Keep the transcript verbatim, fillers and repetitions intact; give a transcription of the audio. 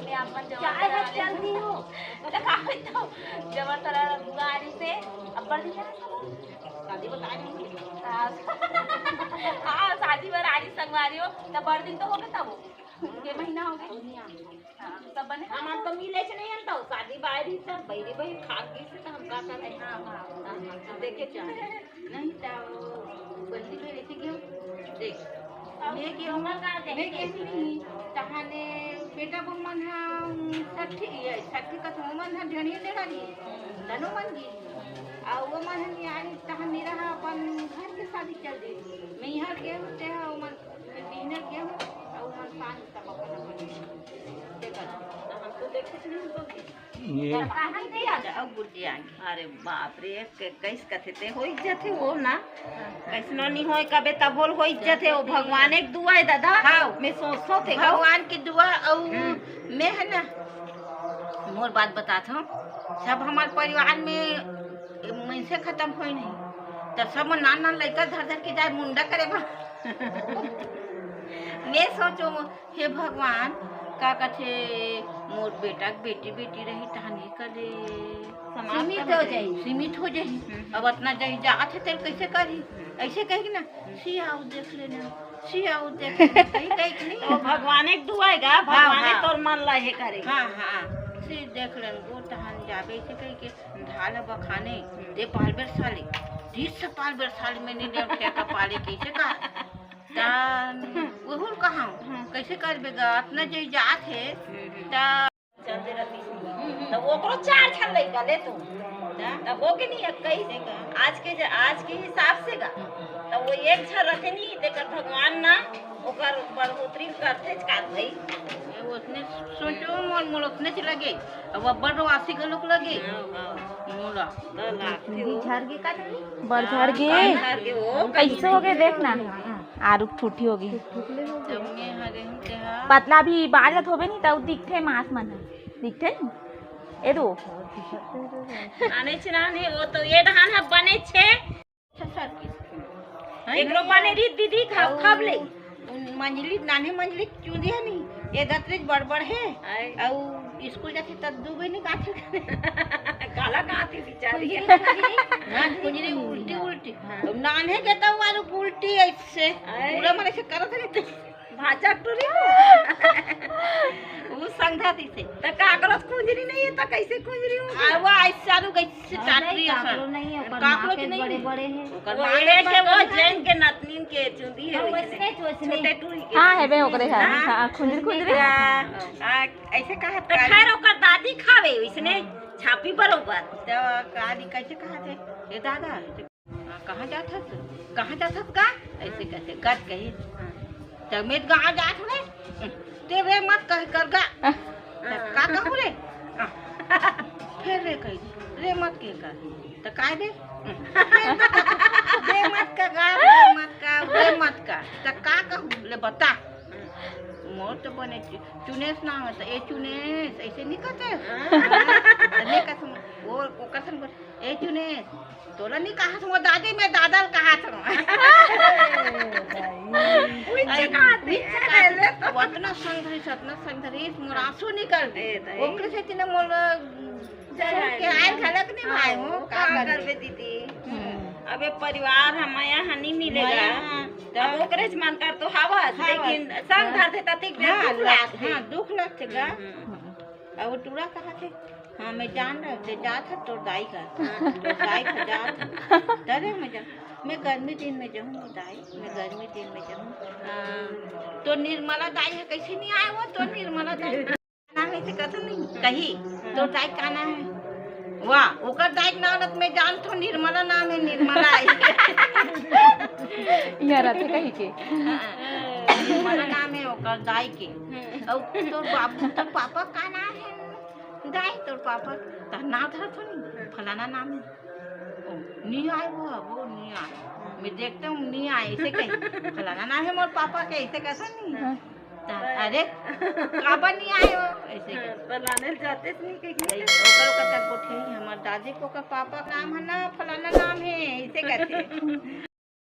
मैं अपन जमा चाहे करा हर ले। चलती हूँ। तो का होई तो जमा करा बुआ आरी से अब्बड़ दिन है। शादी बता रही हूँ। हाँ। हाँ, शादी बर आरी संगवारी हो, तो बड़ दिन तो हो गए तब। के महीना हो गए? हाँ, सब बने? हम तो मिले से नहीं हम तो शादी बाहर ही सब बहरी बहरी खा गई से तो हम का कर रहे हैं? हाँ, हाँ। हाँ, हाँ, देखे क्या? नहीं तो बहरी बहरी से क्यों? देख। मैं क्यों? मैं कैसे नहीं? तहाने बेटा बहू मन हा, छठी, ये छठी का तो मन हा, ढेड़िया डेढ़ा जी। तनो मन जी। आ वो मन हा नहीं आई, तहाने रहा अपन घर के शादी चल रही। मैं यहाँ गए होते हैं, वो मन, मैं बिहने गए हूँ, और वो मन पानी तब अपन, अपन देखा। तो हम तो देखे नहीं तो ये कहाँ गया? अब बुढ़िया। अरे बाप रे, के-, कैस कथे ते हो इज्जत है वो ना। कैसनो नहीं होए कबे तब बोल हो इज्जत है वो। भगवान एक दुआ है दादा। हाँ। मैं सोच सोच है वो। भगवान की दुआ और हम्म। मैं है ना, मोर बात बतात हूँ, सब हमारे परिवार में मनसे खत्म होए नहीं, तो सब नान नान लड़का धर धर के जाए मुंडा करे बा। मैं सोचो, हे भगवान, का कथे, मोर बेटा के बेटी, बेटी रही, तहन ही कले समाप्त सीमित हो हो जाई। जाई। सीमित हो जाई। हम्म। अब अतना जाई जात है, तेल कैसे करी? हम्म। ऐसे कही ना, "सियाऊ देख लेना, सियाऊ देख लेना," कही, कही कि नहीं? तो भगवान एक दुआ है गा, हाँ, भगवान हाँ। तोर मन ला हे करे। हाँ, हाँ, सी देख लेन, वो तहन जाबे, ऐसे कही के, ढाल बखाने, हम्म। दे पाल बेर साले, दीस पाल बेर साले में नहीं, नहीं उठे का पाले, कैसे का? त ओहू ल कहा, हाँ। कैसे करबे गा? अतना जे जात हे, हम्म, हम्म। त चलते रहती। हम्म, हम्म। त ओकरो चार झन लइका ले तू। त? त हो के नहीं, कई से का? आज के ज-, आज के हिसाब से गा। त वो एक झन रथे नहीं, तेकर भगवान ना, ओकर बढ़ोतरी करथे च का भाई। ये ओतने सोचो, मोर, मोर ओतने च लगे। अब अब्बड़ रोआसी घलोक लगे। हाँ, हाँ। मोला। त लागथे वो। झर गे का नहीं? बड़ झर गे। हाँ, झर गे वो। कैसे हो गए देख ना। आरू ठूठी हो गई। पतला भी बाढ़ जात होबे नहीं, तब दिखथे मांस मन ह। दिखथे नहीं? ए दो। नाने चिनाने, वो तो ये डहान ह बने छे। एकरो बने रीत दीदी खा-, खाब ले। मंजली, नाने मंजली चूंदी है नहीं, ये दतरेज बड़ बड़ है। आय। अउ स्कूल जाथे तब दू बहिनी काथे। काला काथे बिचारी। खुंजरी, खुंजरी। हाँ, खुंजरी उल्टी, उल्टी। हाँ। नान्हे के तब वालू उल्टी ऐसे। आय। पूरा मन ऐसे करत रहे तो। भाचा टूरी। वो संघा दिसे। त काकरो खुंजरी नहीं है, त कैसे खुंजरी हो? आ, वो ऐसा रू गई से अरे चाटरी नहीं, असन। काकरो नहीं है, ओकर काकरो माँ के के नहीं। बड़े बड़े हैं। ओकर वो माँ एक के है, वो बड़े बड़े। जैन के नतनीन के चुंदी है हाँ, वैसने। वैसने, वैसने। छोटे टूरी के। हाँ, है बे, ओकरे है। हाँ। हाँ, खुंजरी, खुंजरी। हाँ। आ, ऐसे कहा त खैर, ओकर दादी खावे, वैसने छापी बरोबर। त काली कैसे कहा थे? ए दादा, हाँ, कहाँ जात हस? कहाँ जात हस गा? ऐसे कहते, गत कही। हाँ। त मैं गाँव जात हूँ रे। ते रे मत कह कर गा। हाँ। त का कहूँ रे? हाँ। फिर रे कही, रे मत कह कर। त काय दे? फिर रे मत का गा, रे मत का, रे मत का। त का कहूँ? ले बता। मोर तो बने चु-, चुनेस नाम है, तो ए चुनेस, ऐसे नहीं कहते? हाँ। त नहीं कहते, वो, वो कहते, ए चुनेस, तोला नहीं कहा था, वो दादी, मैं दादा ल कहा था। उइचे कहा थे। उतना संग धरिस, अतना संग धरिस, मोर आंसू निकल दे। ए, दाई। ओकरे से तिने मोर के आयल घलक नहीं भाई हो, का का करबे? करबे दीदी? हम्म। अबे परिवार ह मया ह नहीं मिलेगा। मया ह, अब ओकरेच मन कर तो हवस, हवस। लेकिन संग धर देता, ठीक बे हाँ, दुख लग-, लागथे। हाँ, दुख लगथे गा। हम्म। अब वो टूरा कहा थे, हाँ, मैं जान रहा हूँ, ते जात है तोर दाई का। हाँ। तोर दाई का जात है। तरे मैं जा-, मैं गर्मी दिन में जाऊँ दाई, मैं गर्मी दिन में जाऊँ। हाँ। तो निर्मला दाई है, कैसे नहीं आए वो? तो निर्मला दाई नाम है, इसे कथन नहीं कही, तोर दाई का नाम है? वाह, ओकर दाई के नाम ल तो मैं जानत हूँ, निर्मला नाम है, निर्मला है। यहाँ रहते कहीं के। हाँ, निर्मला नाम है ओकर दाई के। अउ तोर बाबू, तोर पापा का नाम है? दाई, तोर पापा, तोर नाम धरत हो नहीं, फलाना नाम है। ओ, नहीं आए वो, वो नहीं आए। मैं देखता हूँ, नहीं आए, इसे कही, फलाना नाम है मोर पापा के, इसे कैसा नहीं? हाँ। त-, अरे, काबर नहीं आए हो? ऐसे हाँ, कहे। त लाने ल जाते से नहीं कही। अरे, ओकर, ओकर का कोठी, हमर दादी को ओकर पापा का नाम है ना, फलाना नाम है, ऐसे कहते।